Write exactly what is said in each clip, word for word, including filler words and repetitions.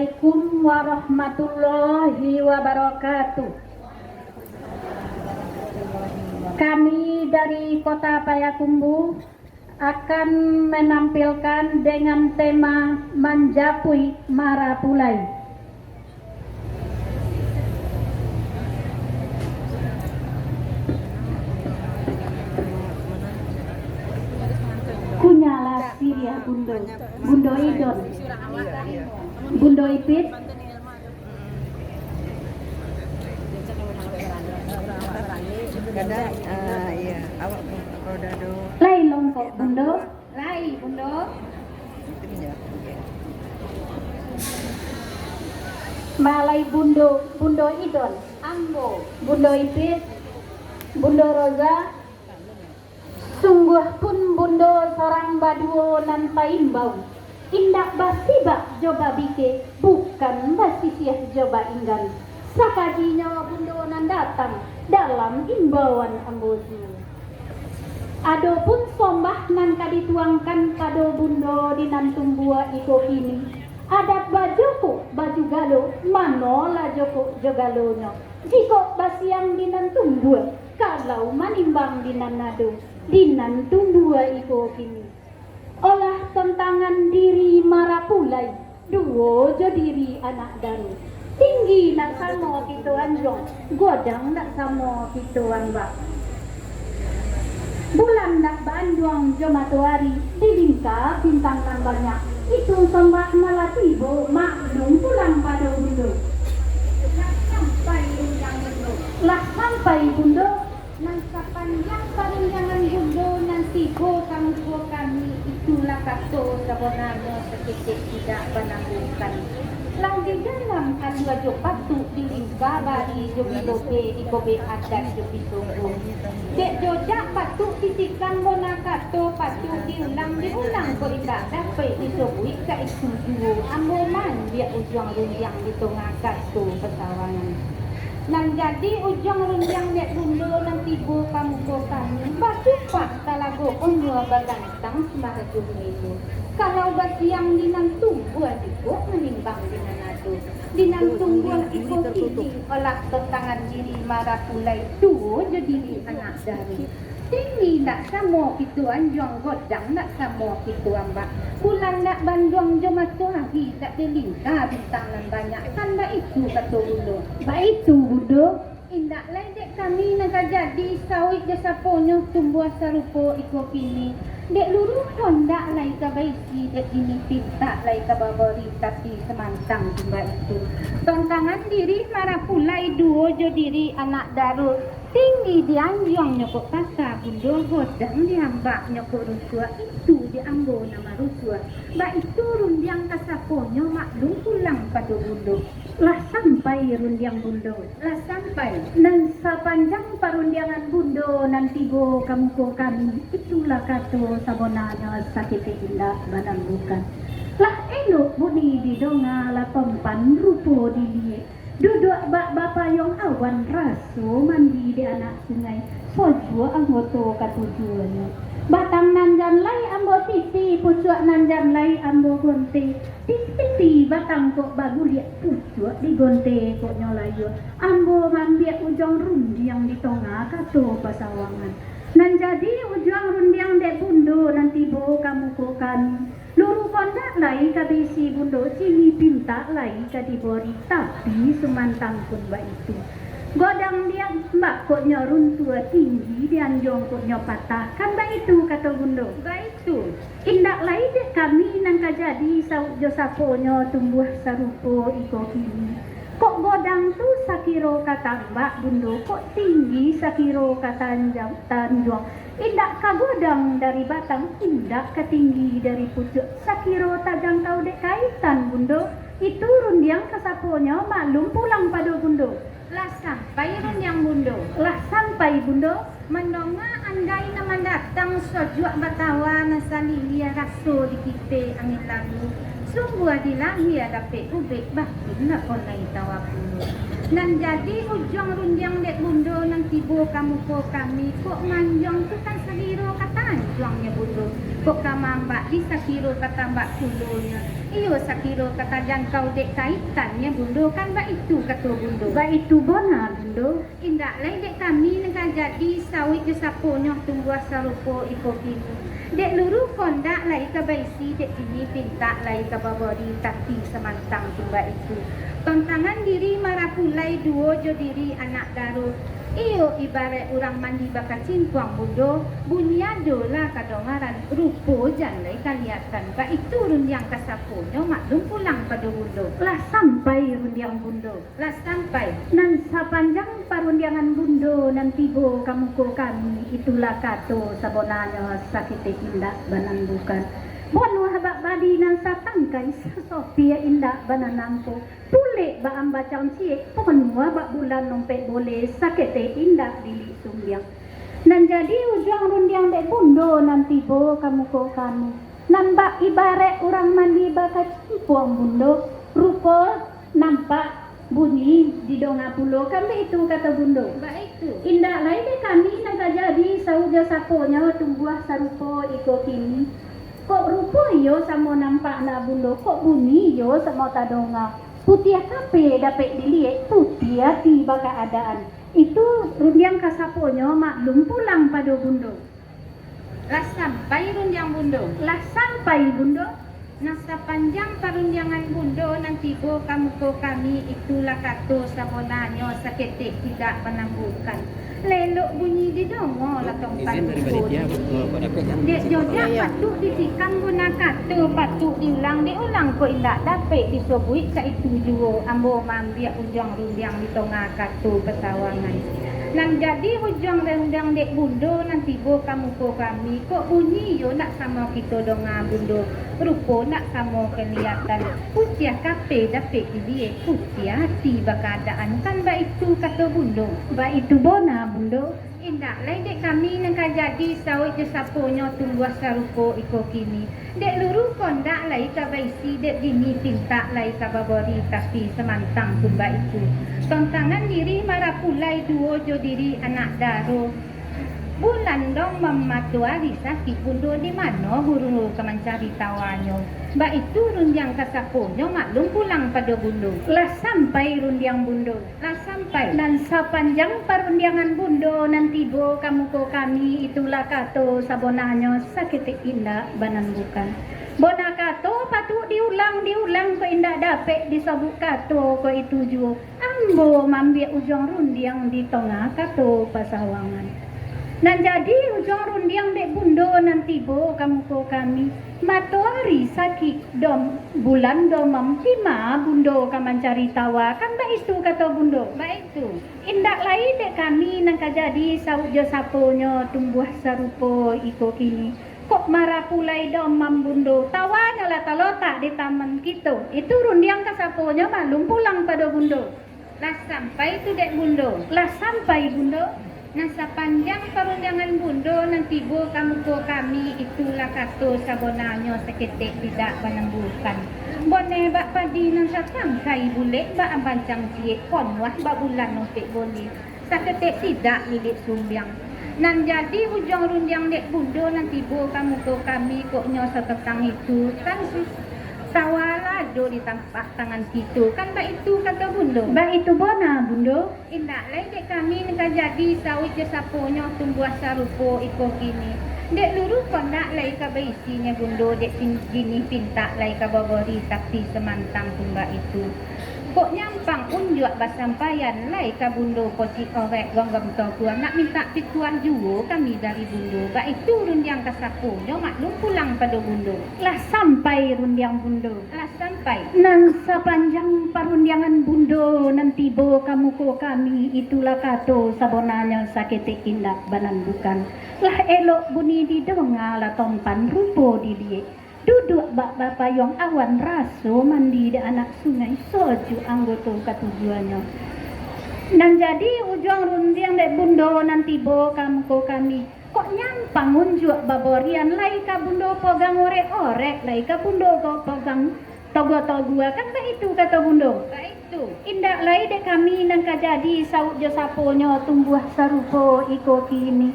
Assalamualaikum warahmatullahi wabarakatuh. Kami dari Kota Payakumbuh akan menampilkan dengan tema Manjapuik Marapulai. Kunyalah siriah Bundo, Bundo Idon, Bundo Ipit. Kadang, ah, iya, awak pun roda do. Lai longkok Bundo. Lai, Bundo. Malai Bundo, Bundo Idon, ambo, Bundo Ipit, Bundo Roza. Sungguah pun Bundo sorang baduo nan paimbau, indak basibak jo babike, bukan basisiah jo bainggan. Sakadinyo Bundo nan datang dalam imbauan ambo tu. Adopun sombah nan ka dituangkan pado Bundo di nan tumbuah iko kini, adat bajokok baju galo, manolah jokok jo galonyo. Jikok basiang di nan tumbuah, kalau manimbang di nan ado, di nan tumbuah iko kini. Olah tantangan diri marapulai, duo jo diri anak daro. Tinggi ndak samo kito anjuang, godang ndak samo kito ambak. Bulan ndak baanjuang jo matoari, dilingka bintang nan banyak. Itu sombah malah tibo, maklum pulang pado Bundo. Lah sampai rundiang Bundo. Lah sampai Bundo. Nan sapanjang parundiangan Bundo nan tibo ka muko kami, itulah kato sabonanyo saketek indak bananggukan. Lah di dalam alua jo patuik dilingka bari jo bilobe, dikobek adat jo pitunggu. Dek jojak patuik titikan bona kato patuik diulang-diulang ko indak dapek disobuik ka itu juo. Ambo mandiak ujuang rundiang di tongah kato pasawangan. Nan jadi ujuang rundiang dek Bundo nan tibo ka muko kami, basupak talago unua bagantang sumarajo bungo. Kalau basiang di nan tumbuah jikok manimbang di nan ado, di nan tumbuah iko kini olah tantangan diri marapulai duo jo diri anak daro. Tinggi ndak samo kito anjuang, godang ndak samo kito ambak. Bulan ndak baanjuang jo matoari, ndak dilingka bintang nan banyak, kan baitu kato Bundo. Baitu Bundo. Indak lai dek kami nan ka jadi, sauik jo saponyo tumbuah sarupo iko kini. Dek luru ko ndak lai ka baisi, dek jini pintak lai ka babari, tapi samantang pun baitu. Tantangan diri marapulai duo jo diri anak daro. Tinggi dianjuangnyo kok pasa Bundo, godang diambaknyo kok rusuah, itu di ambo nan marusuah. Baitu rundiang ka saponyo, maklum pulang pado Bundo. Lah sampai rundiang Bundo. Lah sampai. Nan sapanjang parundiangan Bundo nan tibo ka muko kami, itulah kato sabonanyo saketek indak bananggukan. Lah elok bunyi didonga, lah tampan rupo diliek. Duduak bak bapayuang awan, raso mandi di anak sungai, sojuak anggoto katujuanyo. Batang nan jan lai ambo titi, pucuak nan jan lai ambo gonte. Titi batang kok baguliak, pucuak digonte kok nyo layua. Ambo maambiak ujuang rundiang di tongah kato pasawangan. Nan jadi ujuang rundiang dek Bundo nan tibo ka muko kami. Luru ko ndak lai ka baisi Bundo, jini pintak lai ka dibari, tapi sumantang pun baitu. Godang diambak kok nyo runtuah, tinggi dianjuang kok nyo patah, kan baitu kato Bundo? Baitu. Indak lai dek kami nan ka jadi, sauik jo saponyo tumbuah sarupo iko kini. Kok godang tu sakiro ka tambak Bundo, kok tinggi sakiro ka tanjang, tanjuang. Indak ka godang dari batang, indak ka tinggi dari pucuak, sakiro tajangkau dek kaitan Bundo. Itu rundiang ka saponyo, maklum pulang pado Bundo. Lah sampai rundiang Bundo. Lah sampai Bundo. Mandonga andai nan mandatang, sojuak batawa nan salilia, raso dikipeh angin lalu. Sungguah di lahia dapek ubek, batin ndak konai tawa pulo. Nan jadi ujuang rundiang dek Bundo nan tibo ka muko kami, kok manjuang tu kan sakiro ka tanjuangnyo Bundo, kok ka mambak di sakiro ka tambak pulonyo. Iyo sakiro ka tajangkau dek kaitannyo, Bundo, kan baitu kato Bundo. Baitu bona, Bundo. Indak lai dek kami nan ka jadi, sauik jo saponyo tumbuah sarupo iko kini. Dek luru kondak lai ka baisi, dek kini pintak lai ka babari, tapi samantang pun baitu. Tontangan diri marapulai duo jo diri anak daro. Iyo, ibarat urang mandi bakacingkuang, Bundo, bunyi adolah kadangaran, rupo jan lai kalihatan. Baitu rundiang ka saponyo, maklum pulang pado Bundo. Lah sampai rundiang Bundo. Lah sampai. Nan sapanjang parundiangan Bundo nan tibo ka muko kami, itulah kato sabonanyo, saketek indak banambukan. Bonuah bak badi nan satangkai, sasopia indak bananangko. Pulek bak ambacang ciek, bonuah bak bulan ompek boleh, saketek indak dilik sumbiang. Nan jadi ujuang rundiang dek Bundo nan tibo ka muko kami, nan bak ibarat urang mandi bakacingkuang, Bundo, rupo nampak, bunyi didonga pulo, kan baitu kato Bundo. Baitu. Indak lai dek kami nan ka jadi, sauik jo saponyo tumbuah sarupo iko kini. Kok rupo iyo samo nampak nak, Bundo, kok bunyi iyo samo tadonga. Putiah kape dapek diliek, putiah ati bakaadaan. Itu rundiang ka saponyo, maklum pulang pado Bundo. Lah sampai rundiang Bundo. Lah sampai, Bundo. Nan sapanjang parundiangan Bundo nan tibo ka muko kami, itulah kato sabonanyo, saketek indak banambukan. Lelok bunyi didongo, lah tompan rupo. Dek jojak patuik ditikam, bona kato patuik diulang, diulang kok indak dapek disobuik, saitu juo ambo maambiak ujuang rundiang di tongah kato pasawangan. Nan jadi ujuang rundiang dek Bundo nan tibo ka muko kami, kok bunyi iyo ndak samo kito donga, Bundo, rupo ndak samo kalihatan, putiah kape dapek diliek, putiah ati bakaadaan, kan baitu kato Bundo. Baitu bona, Bundo. Indak lai dek kami nan ka jadi, sauik jo saponyo tumbuah sarupo iko kini. Dek luru kondak lai ka baisi, dek dini pintak lai ka babari, tapi samantang pun baitu. Tontangan diri marapulai duo jo diri anak daro. Bulan domam, matoari sakik, Bundo, di mano Bundo ka mancari tawanyo? Baitu rundiang ka saponyo, maklum pulang pado Bundo. Lah sampai rundiang Bundo. Lah sampai. Nan sapanjang parundiangan Bundo nan tibo ka muko kami, itulah kato sabonanyo, saketek indak banambukan. Bona kato patuik diulang, diulang kok indak dapek disobuik kato, kok itu juo ambo maambiak ujuang rundiang di tongah kato pasawangan. Nan jadi ujuang rundiang dek Bundo nan tibo ka muko kami, matoari sakik dom-, bulan domam, di ma Bundo ka mancari tawa, kan baitu kato Bundo. Baitu. Indak lai dek kami nan ka jadi, sauik jo saponyo tumbuah sarupo iko kini. Kok marapulai domam, Bundo, tawanyo lah talotak di taman kito. Itu rundiang ka saponyo, maklum pulang pado Bundo. Lah sampai tu dek Bundo. Lah sampai, Bundo. Nan sapanjang parundiangan Bundo nan tibo ka muko kami, itulah kato sabonanyo, saketek indak banambukan. Boneh bak padi nan satangkai, bulek bak ambancang ciek, ponuah bak bulan ompek boleh, saketek indak lilik sumbiang. Nan jadi ujuang rundiang dek Bundo nan tibo ka muko kami, kok nyo satantang itu, kan su-, tawa lah ado di tampak tangan kito, kan baitu kato Bundo. Baitu bona, Bundo. Indak lai dek kami nan ka jadi, sauik jo saponyo tumbuah sarupo iko kini. Dek luru kondak lai ka baisinyo, Bundo, dek pin-, jinih pintak lai ka babari, tapi samantang pun baitu. Kok nyampang unjuak basampaian, lai ka Bundo pocik orek, ganggam toguah, nak mintak pituah juo kami dari Bundo. Baitu rundiang ka saponyo, maklum pulang pado Bundo. Lah sampai rundiang Bundo. Lah sampai. Nan sapanjang parundiangan Bundo nan tibo ka muko kami, itulah kato sabonanyo, saketek indak banambukan. Lah elok bunyi didonga, lah tompan rupo diliek. Duduak bak bapayuang awan, raso mandi di anak sungai, sojuak anggoto katujuahnyo. Nan jadi ujuang rundiang dek Bundo nan tibo ka muko kami, kok nyampang unjuak baborian, lai ka Bundo pogang orek-orek, lai ka Bundo ko pogang toguah-toguah, kan baitu kato Bundo. Baitu. Indak lai dek kami nan ka jadi, sauik jo saponyo tumbuah sarupo iko kini.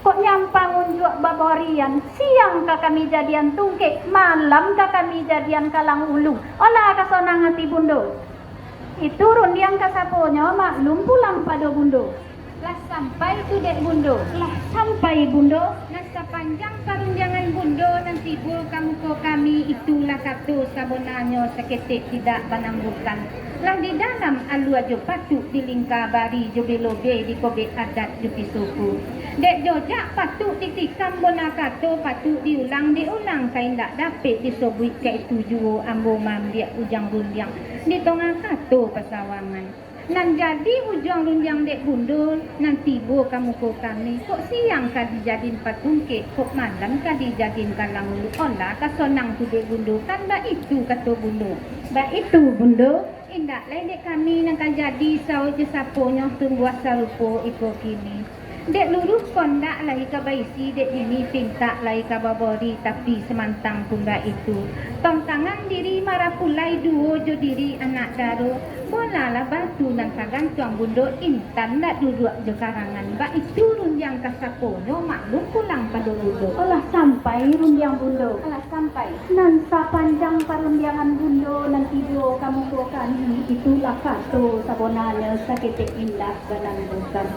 Kok nyampang unjuak baborian, siang ka kami jadian tungkek, malam ka kami jadian kalang ulu. Olah ka sonang ati Bundo. Itu rundiang kasaponyo maklum pulang pado Bundo. Lah sampai tu dek Bundo. Lah sampai Bundo. Nan sapanjang parundiangan Bundo nan tibo ka muko kami, itulah kato sabonanyo saketek tidak banambukan. Lah di dalam alua jo patuik, di lingka bari jo belobe, di kobek adat jo pisoku. Dek jojak patuik ditikam, bona kato patuik diulang, diulang ka indak dapek disobuik, kaitu juo ambo maambiak ujuang rundiang di tongah kato pasawangan. Nan jadi ujuang rundiang dek Bundo, nan tibo ka muko kami, kok siang ka dijadian patungkek, kok malam ka dijadian kalang ulu, olah ka sonang tu dek Bundo, kan baitu kato Bundo. Baitu, Bundo. Indak lai dek kami nan ka jadi sauik jo saponyo tumbuah sarupo iko kini. Dek luruih kondak lai ka baisi, dek dini pintak lai ka babori, tapi samantang pun baitu. Tontangan diri marapulai duo jo diri anak daro, bolalah batu nan tagantuang Bundo, intan ndak duduak jo karangan. Baitu rundiang kasaponyo maklum pulang pado Bundo. Olah sampai rundiang Bundo. Olah sampai. Nan sapanjang parundiangan Bundo nan tibo ka muko kami, itulah kato sabonanyo saketek indak banambukan.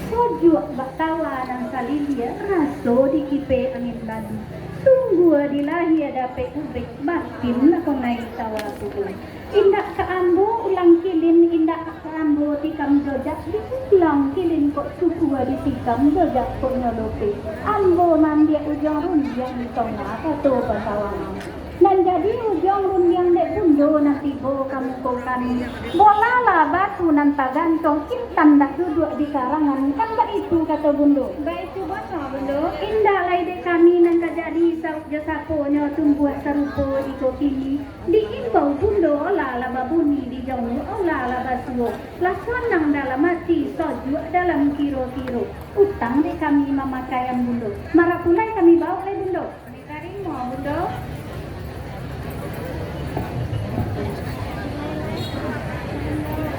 Sojuak bak tawa nan salilia, raso dikipek angin lalu. Tunggua di lahia dapek ubek, batin lah konai tawa kudo. Indak ka ambo ulang kilin, indak ka ambo tikam jojak, diulang kilin kok sukua ditikam, jojak kok nyolope. Ambo maambiak ujuang rundiang di tongah kato pasawangan. Nan jadi ujuang rundiang dek Bundo nan tibo ka muko kami, bolalah batu nan tagantuang, intan ndak duduak di karangan, kan baitu kato Bundo. Baitu bana, Bundo. Indak lai dek kami nan ka jadi sauik jo saponyo tumbuah sarupo iko kini. Diimbau Bundo, olah lah babuni, dijamu, olah lah basuo. Lah sonang dalam ati, sojuak dalam kiro-kiro. Utang dek kami mamakaian Bundo. Marapulai kami baok lai Bundo. Kami tarimo, Bundo.